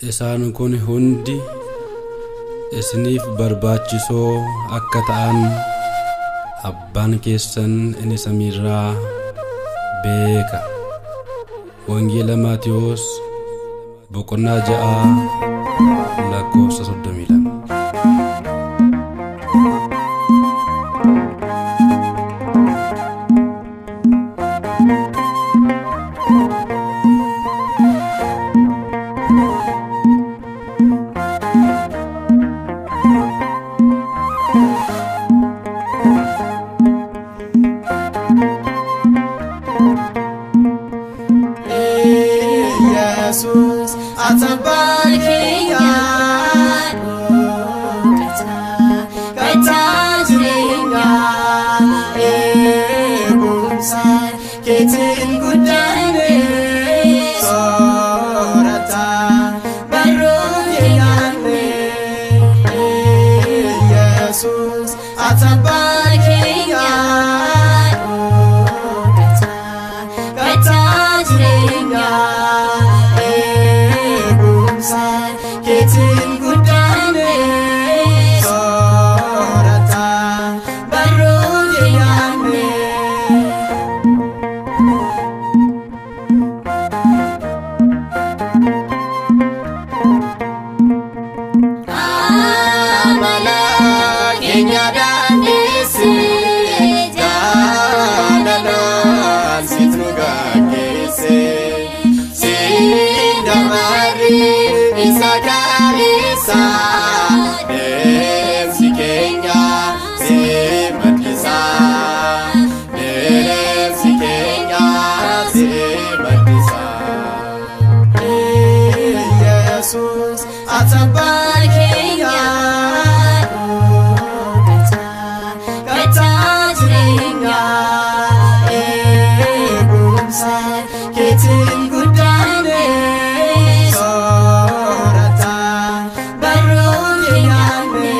Isaan kun hundi isiniif barbaachisoo akka ta'an abbaan keessan inni samiirraa beeka. Wangeela Maatiyoos boqonnaa 6 lakkoofsa 32. Yesus abbaa keenya kattaa jireenyaa eegumsa keetiin guddanne soorata barruu keenyanne. Yesus abbaa keenya kattaa jireenyaa keetiin guddanne soorata barruu keenyanne. Amala keenya daandeesse jaalalaan situ nu gaggeesse sindamarri isa kaleessa deemsi keenya si maddisa deemsi keenya si maddisa. Yesus abbaa keenya kattaa jireenyaa eegumsa keetiin guddanne soorata barruu keenyanne.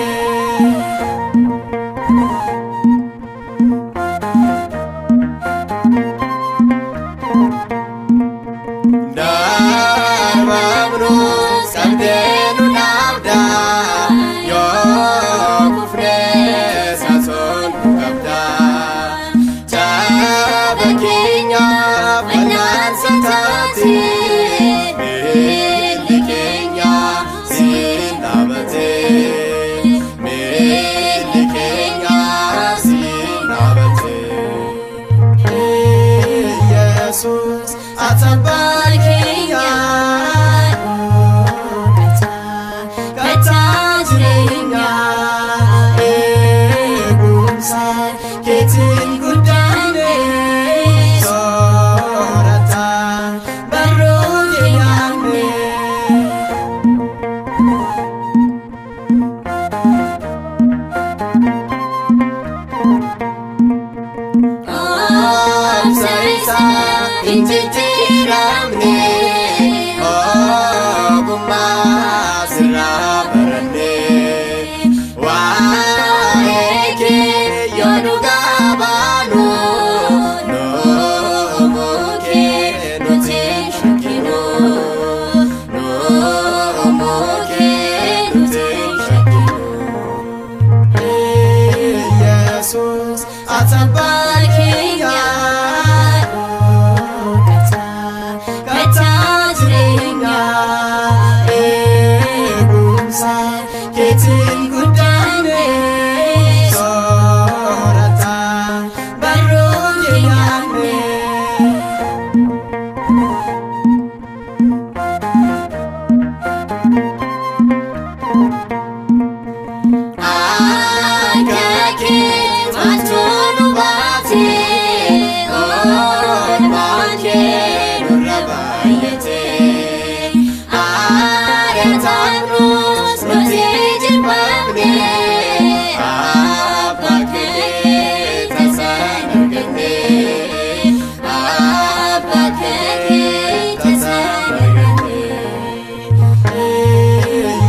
Darbaamnus qabdee nu dhaabda yoo kufnes asoon nu qabda caba keenyaaf wal'aansa taate miilli keenya siin dhaabate miilli keenya siin dhaabate. Yesus abbaa keenya kattaa jireenyaa eegumsa keetiin guddanne soorata barruu keenyanne. Obsa isaa hin jijjiiramne ogummaa sirraa baranne waa'ee kee yoo dhugaa baanu nuumuu kee nuti hin shakkinu nuumuu kee nuti hin shakkinu. Yesus abbaa keenya kattaa jireenyaa eegumsa keetiin guddanne soorata barruu keenyanne. Akka kee maaltu nu baate oolmaan kee nurra baay'ate aadatamnus nuti jibbamne abbaa kee tasaan arganne abbaa kee tasaan arganne.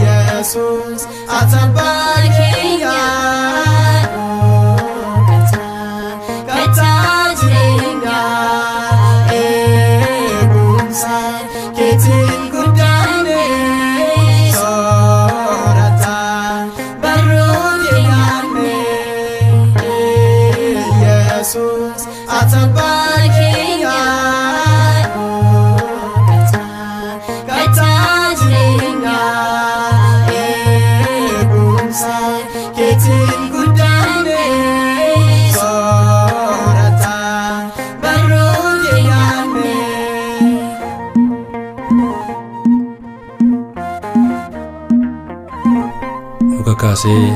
Yesus abbaa keenya kattaa jireenyaa eegumsa keetiin guddanne. Siin guddanne soorata barruu keenyaanne. Nu kakaasee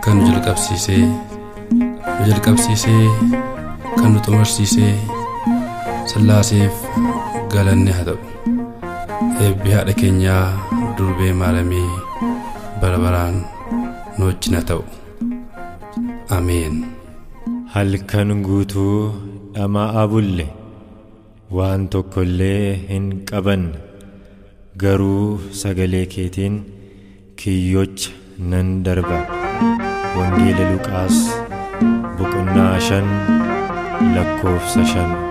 kan nu jalqabsiisee, nu jalqabsiisee kan nu xumursiisee Sillaaseef galanni haa ta'u. Eebbi haadha keenyaa durbee maaramii bara baraan nu wajjin haa ta'u. Ameen. Halkan guutuu dhama'aa bulle, waan tokko illee hin qabanne, garuu sagalee keetiin kiyyocha nan darba. Wangeela Luqaas boqonnaa 5 lakkoofsa 5.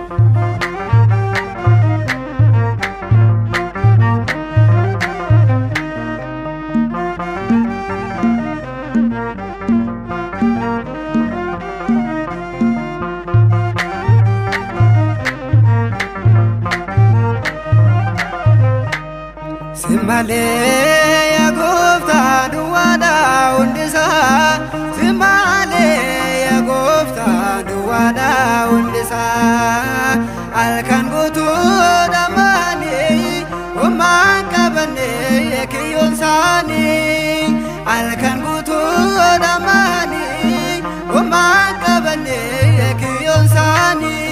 Simalee yaa gooftaa duwwaadhaa hundisaa. Simalee yaa gooftaa duwwaadhaa hundisaa. Halkan guutuu dhama'anii homaan qabannee kiyyoon isaanii. Halkan guutuu dhama'anii homaan qabannee kiyyoon isaanii.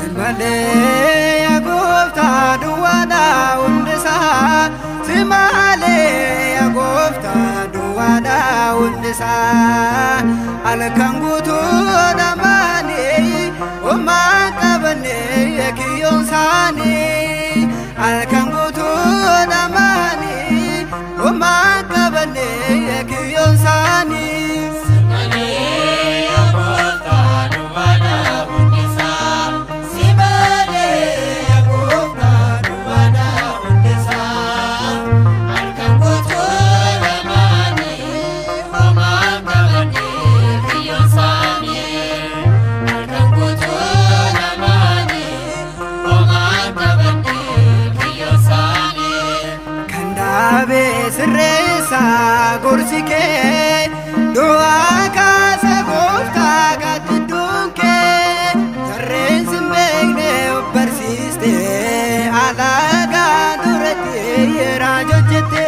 Simalee yaa gooftaa duwwaadhaa hundisaa. Simalee yaa gooftaa duwwaadhaa hundisaa. Halkan guutuu dhama'anii homaan qabannee kiyyoon isaanii. Halkan guutuu dhama'anii homaan qabannee kiyyoon isaanii. Kan dhaabee sirreessaa gorsi kee, du'aa kaasa gooftaa gaaddidduun kee, sarreen sin beekne of barsiiste, alagaa duratti yeraa hojjette.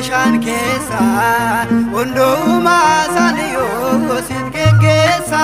Bishaan keessa hundumaa isaaniyyuu sit geggeessa.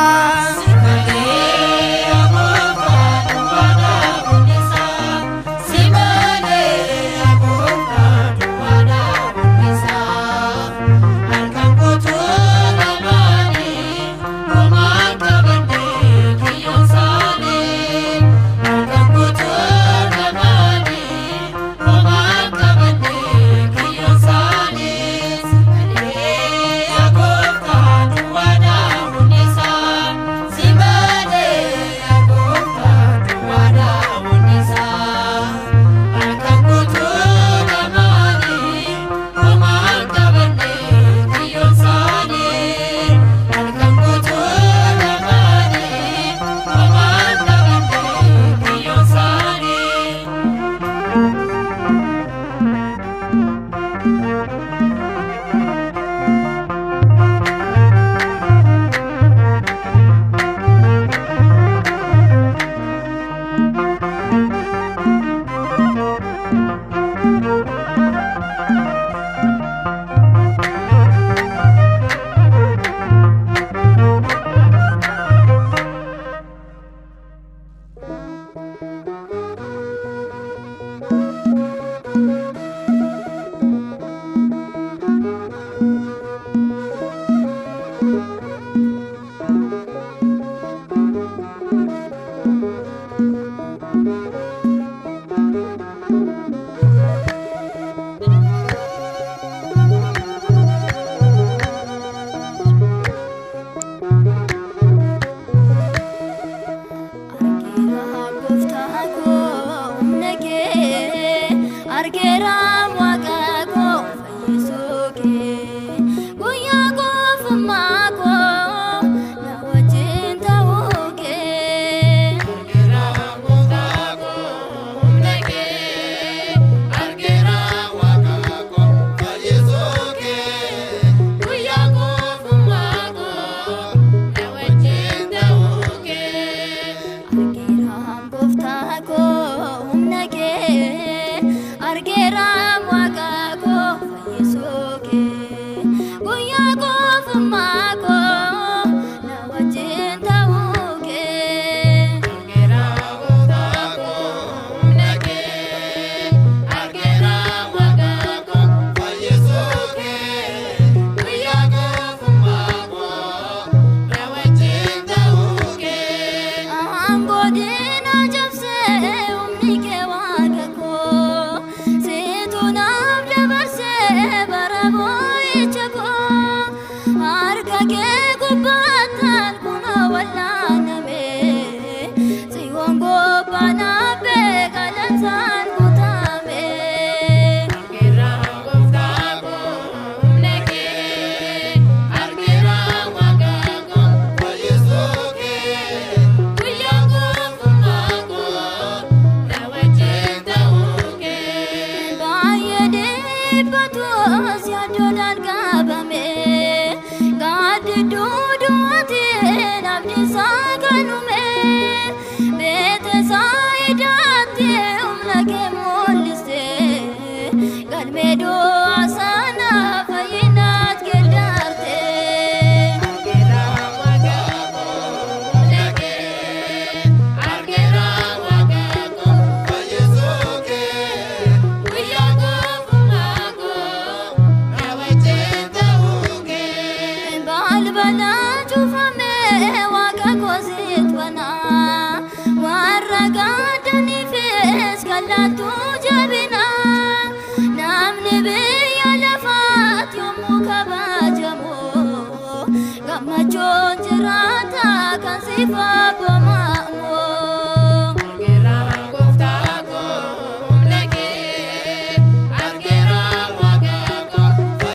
Gammachuun jiraata kan si.